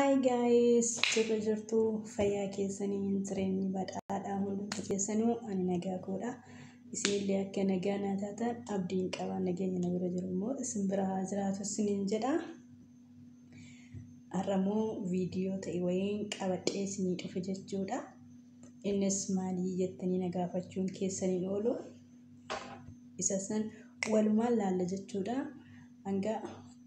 Hi guys, jirra jirtu fayyaa keessanii jireenyi badhaadhaa hundumti keessanuu ani nagaa koodha. Isinillee akka nagaa naa taatan abdiin qaba. Nageenya na bira jiru immoo isin bira haa jiraatu isiniin jedha. Har'ammoo viidiyoo ta'e wayiin qabadhee isinii dhufe jechuudha. Innis maalii jettanii na gaafachuun keessaniin oolu. Isa san walumaan laalla jechuudha. Hanga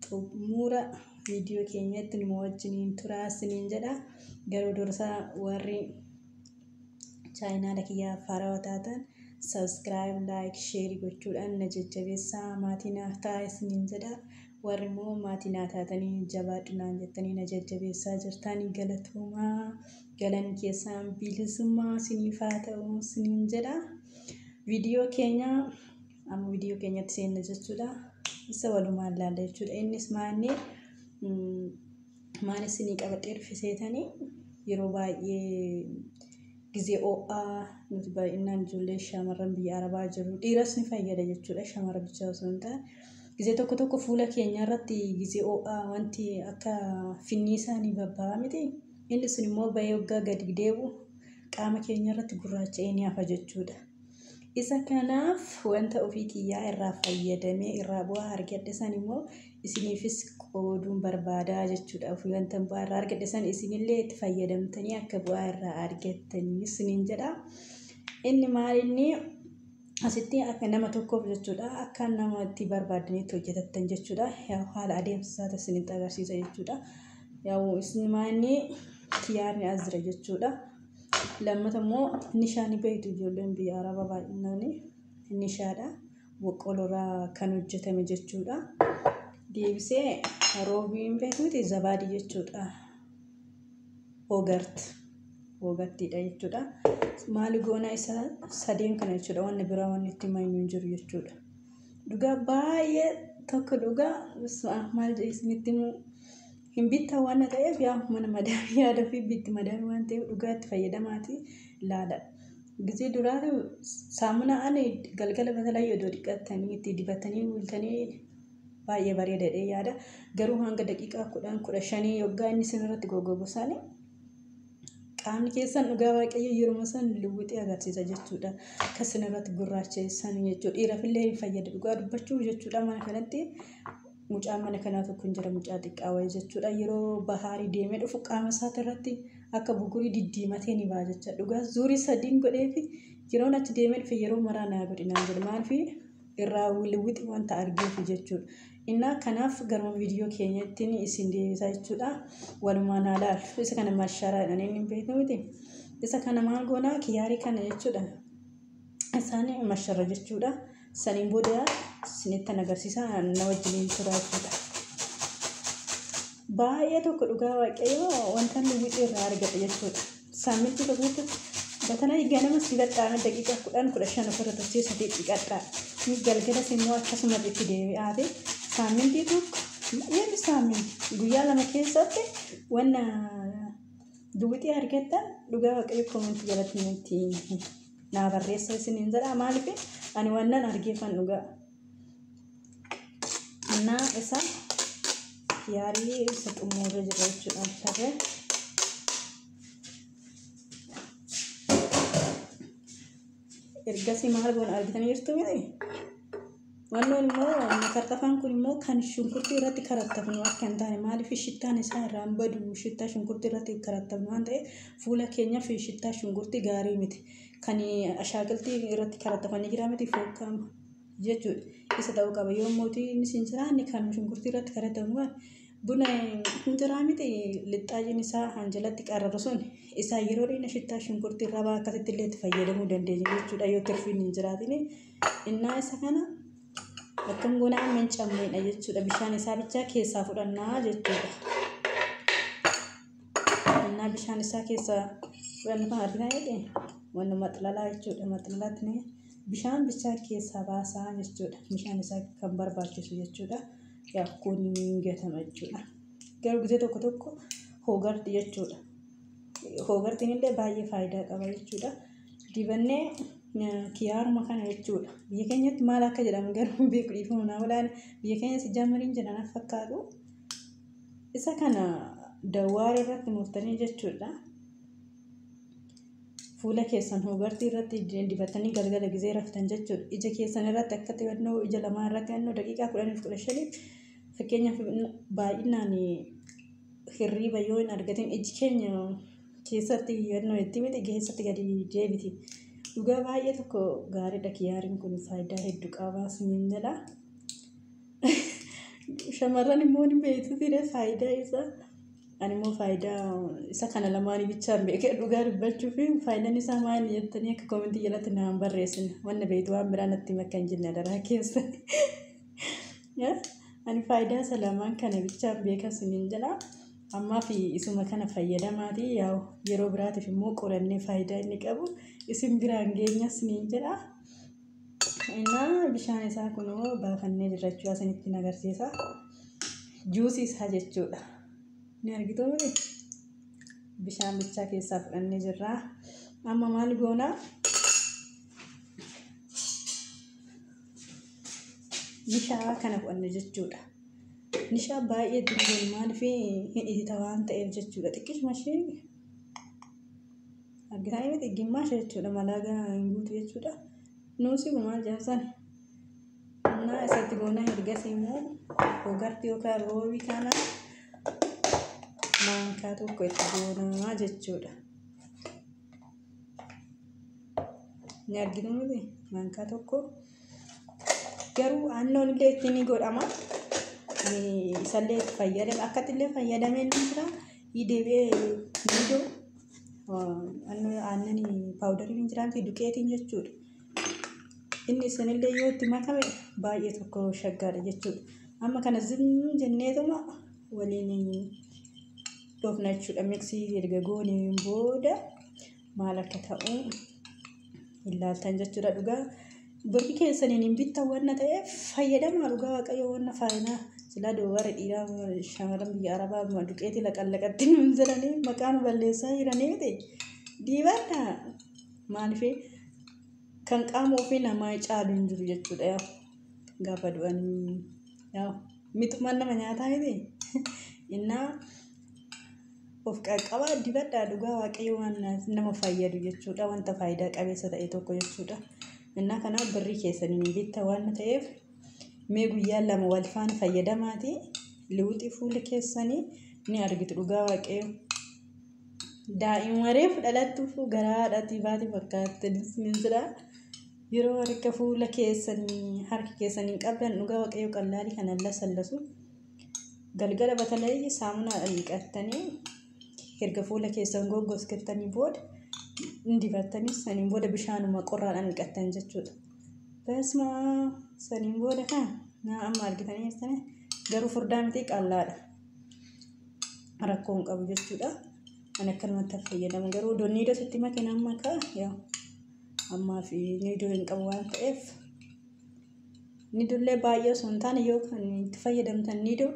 xumura viidiyoo keenyatti numa wajjiniin turaa isiniin jedha. Garuu dursa warri chaayinaala kiyyaa haarawaa taatan subscribe, like, share gochuudhaan na jajjabeessaa maatii naaf ta'aa isiniin jedha. Warri immoo maatii naa taatanii jabaadhu naan jettanii na jajjabeessaa jirtan galatoomaa, galanni keessaan bilisummaa isiniif haa ta'u isiniin jedha. Viidiyoo keenya amma viidiyoo keenyatti seenna jechuudha. Isa walumaan laalla jechuudha. Innis maanni maal isinii qabadhee dhufe seetanii yeroo baay'ee gizee ho'aa nuti baay'inaan ijoollee shamarran biyya arabaa jiru. Dhiiras ni fayyada jechuudha shamara bichaa osoo hin taane. Gizee tokko tokko fuula keenya irratti gizee ho'aa wanti akka finniisaa ni babba'a miti. Inni sun immoo bahee waggaa gadi deebi'u qaama keenya irratti gurraacha'ee ni hafa jechuudha. Isa kanaaf wanta ofii kiyyaa irraa fayyadamee irraa bu'aa argadhe san immoo isiniifis qooduun barbaadaa jechuudha. Ofii wanta bu'aa irraa argadhe san isinillee itti fayyadamtanii akka bu'aa irraa argattanii isiniin jedha. Inni maal inni asitti akka nama tokkoof jechuudha. Akka nama itti barbaadanitti hojjetattan jechuudha. Haala adeemsa isaa isinitti agarsiisa jechuudha. Isin maal inni kiyaarni as jira jechuudha. Lammata immoo nishaan beektu ijoolleen biyya arabaa baay'inaan nishaadha. Boqqollorraa kan hojjetame jechuudha. Deebisee roobiin beektuuti zabaadii jechuudha. Hoogart. Hoogartiidha jechuudha. Maali goona isa sadeen kana jechuudha. Wanni biraa wanni itti maynu hin jiru jechuudha. Dhugaa baay'ee tokko dhugaa maal isinitti himuu hin bittan waan ta'eef yaa mana madaamii yaada fi bitti madaamii waan ta'eef dhugaa itti fayyadamaati laala. Gizee duraa saamunaa ani galgala batalaa yoo dhiqattanii itti dibatanii bultanii baay'ee bareeda yaada. Garuu hanga daqiiqaa 10 15 yoggaa inni isin irratti goggogu sani qaamni keessan dhugaa waaqayyo yeruma san luwwixee agarsiisa jechuudha. Akka isin irratti gurraachessan jechuudha. Dhiirafillee hin fayyada dhugaa dubbachuuf jechuudha. Mana kanatti mucaan mana kanaa tokko hin jira mucaa xiqqaa wayii jechuudha. Yeroo bahaarii deemee dhufu qaama isaati irratti akka bugurii diddiimatee ni ba'a jechuudha. Dhugaa zuurii sadiin godheefi yeroon achi deemee dhufe yeroo maraa naa godhi naan jedhe maaliif irraa luwwixi wanta argeef jechuudha. Innaa kanaaf garuma viidiyoo keenyatti isin deebisa jechuudha. Walumaan haa laallu. Isa kana marsharaa jedhanii hin beeknu miti. Isa kana maal goonaa kiyaarii kana jechuudha. Isaan masharra jechuudha. Saniin booda isinittan agarsiisa na wajjiniin tura jechuudha. Baay'ee tokko dhugaa waaqayyoo wanta luwwixii irraa argadhe jechuudha. Saamintii tokko batalaa ganamas dibadhaa daqiiqaa 10 15 ofirra tursiisatii dhiqadhaa. Galgalas immoo akkasuma itti deebi'aati. Saamintii tokko yerri saamintii guyyaa 2 keessatti wanna luwwixii argattan dhugaa waaqayyo koomentii jalatti nutti naa barreessa isiniin jedha. Maaliif ani wannan argeeffan dhugaa. Innaa isa yaarii isa xumurre jira jechuudha. Tarree. Ergasii maal goona argitanii jirtu miti? Wannoon immoo makartafaan kun immoo kan shunkurtii irratti karattafnu akka hin taane maaliif shittaan isaa irraa hin badu shittaa shunkurtii irratti karattafnu waan ta'eef fuula keenyaaf shittaa shunkurtii gaarii miti. Kan ashaakiltii irratti karattafanii jira miti fookkaama jechuudha. Isa ta'uu qaba. Yoo mootii inni siin jiraanne kan shunkurtii irratti karattafnu waan buna hin jiraa miti lixxaajiin isaa hanjalatti qarraru sun isaa yeroo dheena shittaa shunkurtii irraa ba'a akkasitti illee itti fayyadamuu dandeenya jechuudha yoo tirfiin hin jiraatin. Innaa isa kana akkam goonaa amma hin cabneedha jechuudha. Bishaan isaa bichaa keessaa fudhannaa jechuudha. Innaa bishaan isaa keessaa fudhannu kan argina jedhee wanna maxxalalaa jechuudha. Maxxalalaatti bishaan bichaa keessaa baasaa jechuudha. Bishaan isaa kan barbaachisu jechuudha. Yaa kun gatama jechuudha. Garuu gizee tokko tokko hoogarti jechuudha. Hoogartiin illee baay'ee faayidaa qaba jechuudha. Dibannee kiyaaruma kana jechuudha. Biyya keenyatti maal akka jedhamu garuu hin beeku dhiifama naa godhaa. Biyya keenyatti jaamariin jedhan fakkaatu. Isa kana Dawwaara irratti murtanii jechuudha. Fuula keessan hogartii irratti dibatanii galgala gizee raftan jechuudha. Ija keessan irratti akka xiyyeeffannoo ija lamaa irratti hannoo daqiiqaa 10 fi 15 fakkeenyaaf baay'inaan hirriiba yoo hin argatin iji keenya keessatti yennoo itti miti keessatti gadi deebiti. Dhugaa baay'ee tokko gaariidha kiyaariin kun faayidaa hedduu qaba siniin jedha. Shamarran immoo ni beektu faayidaa isaa. Ani immoo faayidaa isa kana lamaanii bichaan beekee dhugaa dubbachuu fi faayidaan isaa maali jettanii akka koomentii jalatti naan barreessine wanna beektu waan biraa natti makka hin jenne daraa keessa. Ani faayidaa isa lamaan kana bichaan beeka siniin jedha. Ammaa fi isuma kana fayyadamaati yaa'u yeroo biraatiif immoo qorannee faayidaa inni qabu isin biraan geenya siniin jedha. Innaa bishaan isaa kunoo baafannee jirra jechuudha isinitti agarsiisa. Juusii isaa jechuudha. Ni argitu miti? Bishaan bichaa keessaa fudhannee jirra. Amma maal goona? Nishaa kana fudhanne jechuudha. Nishaa baay'ee itti goonu maaliif hin itita waan ta'eef jechuudha. Xiqqishuma ishee argitanii miti gimmaasha jechuudha. Malaagaa hin guutu jechuudha. Nuusi maal jedhan innaa isatti goona ergasii immoo hogartii yookaan roobii kana maankaa tokko itti goonaa jechuudha. Ni argitu miti maankaa tokko garuu aannoon illee itti ni godhama. Isallee itti fayyadame akkatti illee fayyadamee ni jira. Deebi'ee niidoo aannan paawudariin hin jiraamti duqeetiin jechuudha. Inni isinillee yoo itti makame baay'ee tokko shaggaadha jechuudha. Amma kana zim jenneetuma waliin dhoofna jechuudha. Miksii erga gooneen booda maal akka ta'u ilaaltan jechuudha. Dhugaa birri keessaniin hin bittan wanna ta'eef fayyadamaa dhugaa waaqayyo wanna faayidaa silaa warri dhiiraa shamarran biyya arabaa duqeetii laqallaqatti nuun jedhanii maqaa nu balleessaa jiranii miti. Diibadha maaliif kan qaama ofii namaa caalu hin jiru jechuudha. Yaa gaafa du'anii yaa mixumaan nama nyaataa miti. Innaa of qaqqabaa dibadhaa dhugaa waaqayyo waan nama fayyadu jechuudha. Wanta faayidaa qabeessa ta'e tokko jechuudha. Innaa kanaaf birrii keessaniin bitta waan ta'eef mee guyyaa lama wal faana fayyadamaati. Liwuxii fuula keessanii ni argitu dhugaa waaqayyo. Daa'ima reefu dhalattuuf garaa haadhaatii baate fakkaatti ni jira. Yeroo harka fuula keessanii harka keessanii qabdan dhugaa waaqayyo qallaalii kana lasallasu. Galgala batala'ee saamunaadhaan dhiqattanii erga fuula keessan goggoskettanii booda dibattanii saniin booda bishaanuma qorraadhaan dhiqattan jechuudha. Basma saniin booda kan naa amma argitanii jirtanii garuu furdaa miti qallaadha. Rakkoo hin qabu jechuudha. Ani akkanumatti fayyadama garuu iddoo niidoo sitti makeen amma kaa yaa ammaa fi niidoo hin qabu waan ta'eef niidollee baay'ee osoo hin taane yoo kan itti fayyadamtan niidoo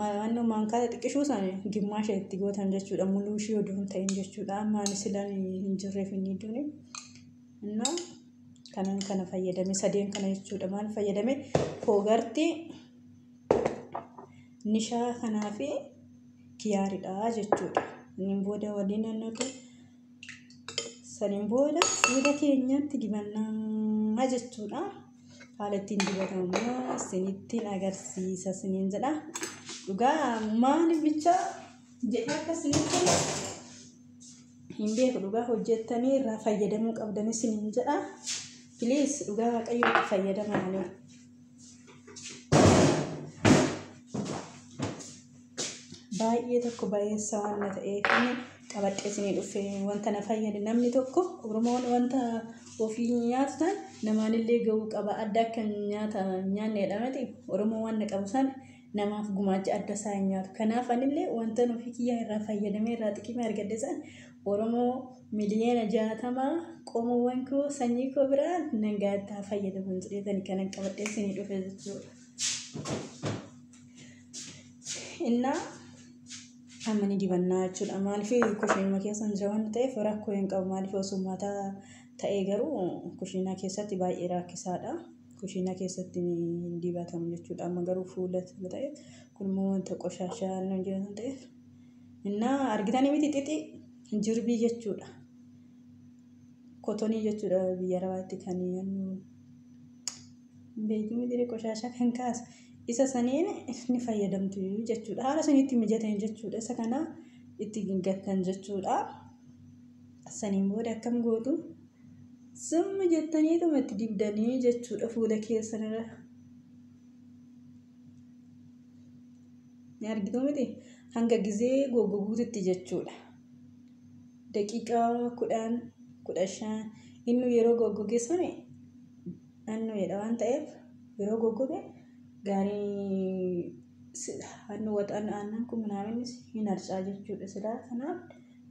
naannoo maankaa xiqqishuu sana gimmaasha itti gootan jechuudha. Muluu ishee oduu hin ta'in jechuudha. Amma ani silaan hin jirreef niidoon. Innaa kanan kana fayyadame sadeen kana jechuudha. Maal fayyadame hoogartii nishaa kanaa fi kiyaaridha jechuudha. Inni booda waliin naannootu saniin booda fuula keenyatti dibannaa jechuudha. Haala ittiin dibatamu immoo isinittiin agarsiisa isiniin jedha. Dhugaa maali bicha jedhee akka isinitti hin beeku dhugaa hojjettanii irraa fayyadamuu qabdan isiniin jedha. Piliis dhugaa waaqayyo itti fayyadamaa malee. Baay'ee tokko bayeessa waan ta'eef qabadhee isinii dhufe wanta na fayyade namni tokko Oromoon wanta ofii nyaatu san namaanillee gahuu qaba. Adda akka nyaata nyaanne jedhamati Oromoon waan qabu san namaaf gumaacha adda isaa hin nyaatu. Kanaaf anillee wanta ofii kiyyaa irraa fayyadamee irraa xiqimee argadhe san Oromoo 60,000,000 qomoowwan koo sanyii koo biraa nan gaaddaa fayyadaman jedheetani kanan qabadhee isinii dhufe jechuudha. Innaa amma ni dibannaa jechuudha. Maaliif kushiinuma keessa jira waan ta'eef rakkoo hin qabu. Maaliif osoo mataa ta'ee garuu kushiinaa keessatti baay'ee rakkisaadha. Kushiinaa keessatti hin dibatamu jechuudha. Amma garuu fuula ta'e kun immoo wanta qoshaashaa hin jiran ta'eef Innaa argitanii miti xixi jirbii jechuudha. Kotonii jechuudha biyya Arabaatti kan beekni diree qoshaashaa kan kaasu. Isa saniin ni fayyadamtu jechuudha. Haala sanitti mijateen jechuudha. Isa kana itti gattan jechuudha. Saniin booda akkam gootu? Summi jettaniituma itti dibdanii jechuudha fuula keessanirra. Ni argitu miti? Hanga gizee goggoguutti jechuudha. Daqiiqaa 10 15 inni yeroo goggoge sani naannoodha waan ta'eef yeroo goggoge gaarii waxaan aannan kun minaaminnis hin harcaa jechuudha. Silaa kanaaf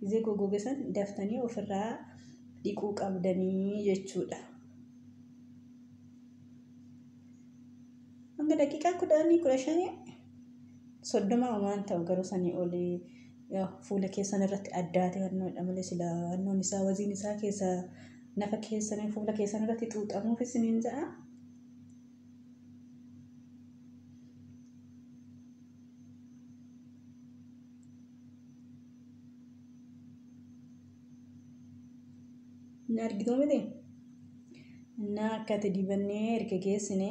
gizee goggoge san daftanii ofirraa dhiquu qabdanii jechuudha. Hanga daqiiqaa 10 15 30 waan ta'u garuu sanii olii fuula keessan irratti addaate hannoodha malee silaa hannoon isaa waziin isaa keessa nafa keessan fuula keessan irratti xuuxamuuf isiniin ja'a. Ni argitu miti? Innaa akka ati dibannee erga geessine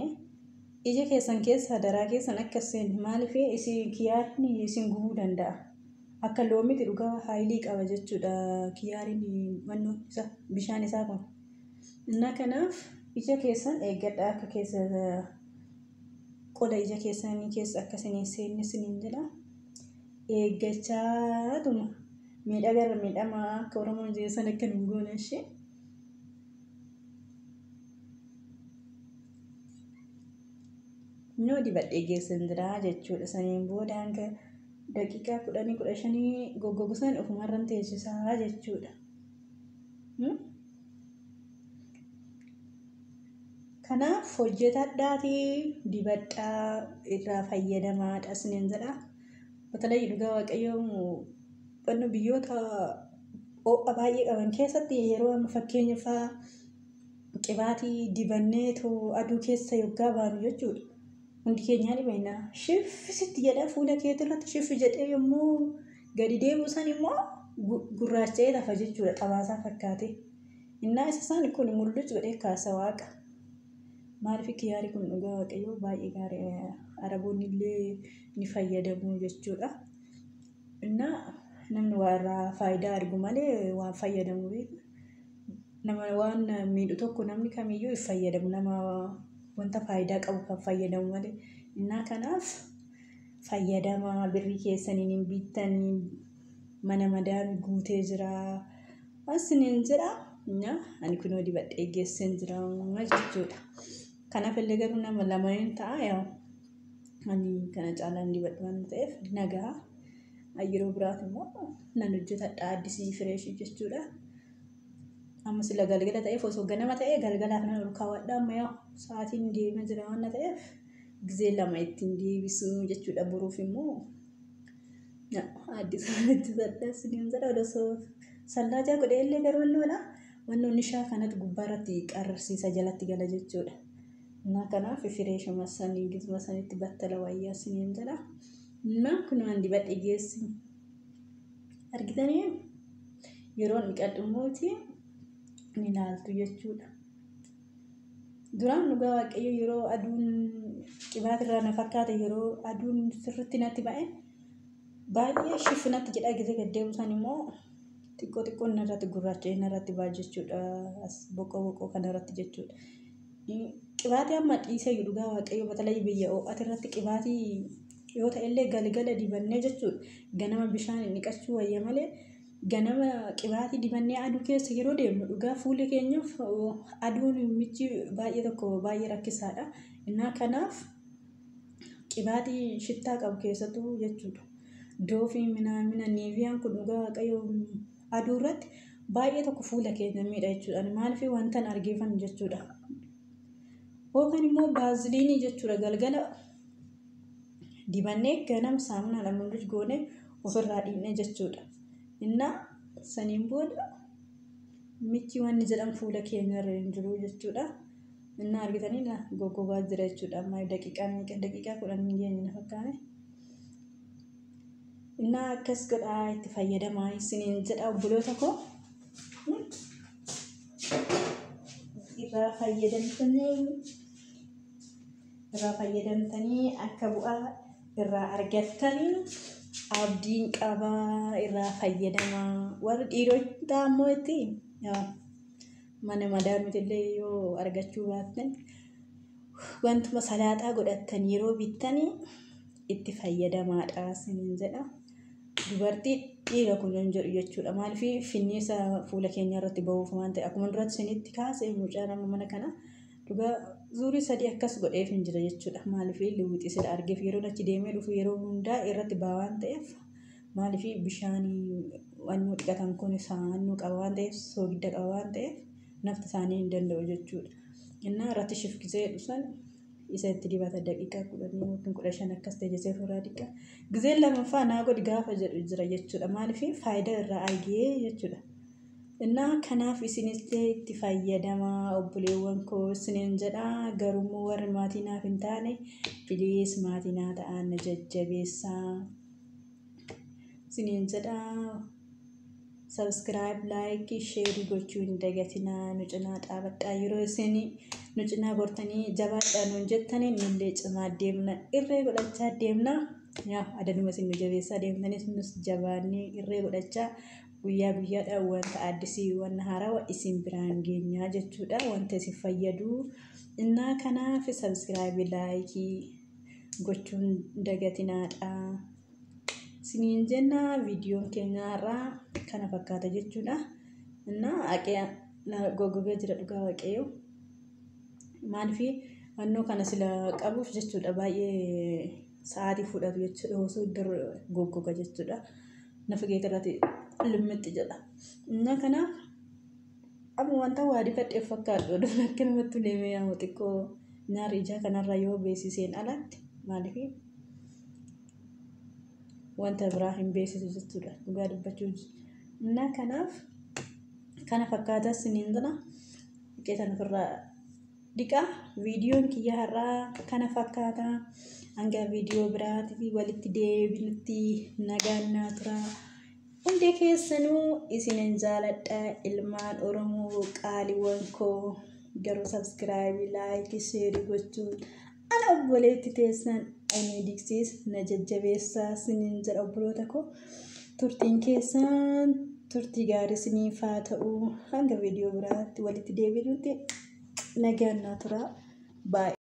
ija keessan keessa daraa keessan akka isin maaliif isin kiyaarni isin gubuu danda'a. Akka loomitti dhugaa haayilii qaba jechuudha kiyaariin wannoon isaa bishaan isaa kun. Innaa kanaaf ija keessan eeggadhaa akka keessa qola ija keessanii keessa akka isin hin seenne isiniin jedha. Eeggachaatuma miidhagarra miidhamaa akka Oromoon jeessan akka hin goone ishee. Innoo dibadhee geessan jira jechuudha. Saniin booda hanga daqiiqaa 10 15 goggogu san ofumarran teessisaa jechuudha. Kanaaf hojjetadhaatii dibadhaa irraa fayyadamaadha isiniin jedha. Batalay dhugaa Waaqayyoo wanni biyyoota ho'a baay'ee qaban keessatti yeroo amma fakkeenya fa'aa qibaatii dibanneetoo aduu keessa yoggaa baanu jechuudha. Hundi keenyaa dhibeena. Shiffisitti jedhee fuula keetii irratti shiffi jedhee yommuu gadi deebi'u san immoo gurraacha'ee lafa jechuudha xabaasaa fakkaate. Innaa isa isaan kun mul'ucu godhee kaasa waaqa. Maaliif kiyyaari kun dhugaa Waaqayyoo baay'ee gaarii Araboonni illee ni fayyadamu jechuudha. Innaa namni waa irraa faayidaa argu malee waan fayyadamu beeku. Nama waan miidhu tokko namni kamiyyuu hin fayyadamu. Nama wanta faayidaa qabu kan fayyadamu malee. Innaa kanaaf fayyadamaa birrii keessaniin hin bittanii mana madaami guutee jira. Isiniin jedha. Innaa ani kunoo dibadhee geesseen jira jechuudha. Kanaaf illee garuu nama lamaniin ta'a yaa ani kana caalaan dibadhu waan ta'eef nagaa. Yeroo biraat immoo nan hojjetadha addisii fireeshii jechuudha. Amma sila galgala ta'eef osoo ganama ta'ee galgalaaf nan ol kaawwadha amma yaa sa'aatiin deemaa jira waan ta'eef gizee lama ittiin deebisuu jechuudha. Boruuf immoo addisii hojjetadha isiniin jedha osoo sallaajaa godhee illee garuu wannoodha. Wannoon ishaa kanatu gubbaarratti qarrarsiisa jalatti gala jechuudha. Innaa kanaaf fireeshuma sanii gizuma sanitti battala wayyaa isiniin jedha. Innaa kun waan dibadhe geessi. Argitanii yeroon dhiqadhu immooti ni ilaaltu jechuudha. Duraan dhugaa Waaqayyo yeroo aduun qibaatirraa na fakkaate yeroo aduun sirriitti natti ba'e baay'ee shiffinatti jedhaa gizee gad deebisan immoo xiqqoo xiqqoo narratti gurraacha'ee narratti ba'a jechuudha. As boqoo boqoo kanarratti jechuudha. Qibaatii amma dhiisee dhugaa Waaqayyo batalay biyya ho'aati irratti qibaatii yoo ta'e illee galgala dibannee jechuudha. Ganama bishaan dhiqachuu wayya malee ganama qibaatii dibannee aduu keessa yeroo deemnu dhugaa fuula keenyaaf aduun michi baay'ee tokko baay'ee rakkisaadha. Innaa kanaaf qibaatii shittaa qabu keessattuu jechuudha. Doofii minaamina niiviyaan kun dhugaa Waaqayyo aduu irratti baay'ee tokko fuula keenya miidha jechuudha. Maaliif wantan argeeffan jechuudha. Yookaan immoo baaziliinii jechuudha galgala dibannee ganama saamunaan mul'uus goonee ofirraa dhiqne jechuudha. Innaa saniin booda michi wanni jedhamu fuula keenya irra hin jiru jechuudha. Innaa argitanii goggogaa jira jechuudha. Amma daqiiqaa meeqa daqiiqaa 10 hin geenye na fakkaate. Innaa akkas godhaa itti fayyadamaa isiniin jedha obboloota koo. Irraa fayyadamtanii akka bu'aa irraa argattanii abdiin qabaa irraa fayyadamaa. Warri dhiirotaa immoo itti mana madaamitillee yoo argachuu baattan wantuma salaaxaa godhattan yeroo bittanii itti fayyadamaadha isiniin jedha. Dubartii dhiira kun hin jedhu jechuudha. Maaliif finniisa fuula keenya irratti bahuuf waan ta'e akkuma duratti isinitti kaase mucaa nama mana kana dhugaa zuurii 3 akkas godheef hin jira jechuudha. Maaliif liwwixii sila argeef yeroo achi deemee dhufu yeroo hundaa irratti ba'a waan ta'eef maaliif bishaan wannoo dhiqatan kun saannoo qaba waan ta'eef soogidda qaba waan ta'eef nafti isaanii hin danda'u jechuudha. Innaa irratti shifkisee dhusan isa itti dibata daqiiqaa 10 yookiin 15 akkas ta'e jesee furaa dhiqa. Gizeen lammaffaa naa godhi gaafa jedhu jira jechuudha. Maaliif faayidaa irraa argee jechuudha. Innaa kanaaf isinis itti fayyadamaa obboleewwan koo isiniin jedha. Garuu warri maatii naaf hin taane piliis maatii naa ta'an na jajjabeessaa isiniin jedha. Subscribe, like, share gochuu hin dagatinaa. Nu cinaa dhaabadhaa. Yeroo isin nu cinaa gortanii jabaadhaa nuun jettanii nullee cimaa deemna, irree godhachaa deemna. Yaa adanuma isin nu jabeessaa deemtanis nus jabaannee irree godhachaa guyyaa guyyaadhaan wanta addisii wanta haarawaa isin biraan geenyaa jechuudha. Wanta isin fayyadu. Innaa kanaaf subscribe, like gochuun dagatinaadha. Isiniin jenna viidiyoon keenya har'aa kana fakkaata jechuudha. Innaa haqee goggogee jira dhugaa waaqayyoo. Maaliif fannoo kana sila qabuuf jechuudha baay'ee sa'aatii fudhatu jechuudha. Osoo goggoga jechuudha. Nafa keetii irratti limmitti jedha. Innaa kanaaf amma wanta waa dibadheef fakkaatu oduun akka namatti deemee yaamu xiqqoo nyaarri ijaa kanarra yoo beeksiseen alatti maaliif wanta biraa hin beeksisu jechuudha. Dhugaa dubbachuu. Innaa kanaaf kana fakkaata isiniin jedha. Dhiqeetan ofirraa dhiqa. Viidiyoon kiyya har'aa kana fakkaata. Hanga viidiyoo biraatti walitti deebinutti nagaan naa tura. Hundi keessanuu isinin jaaladha ilmaan Oromoo qaaliiwwan koo. Garuu subscribe, like, share gochuun ana obboleetti teessan ani diksiis na jajjabeessaa isiniin jedha obboloota koo. Turtiin keessan turtii gaarii isiniif haa ta'u. Hanga viidiyoo biraatti walitti deebinutti nagaan naa tura. Baay'ee.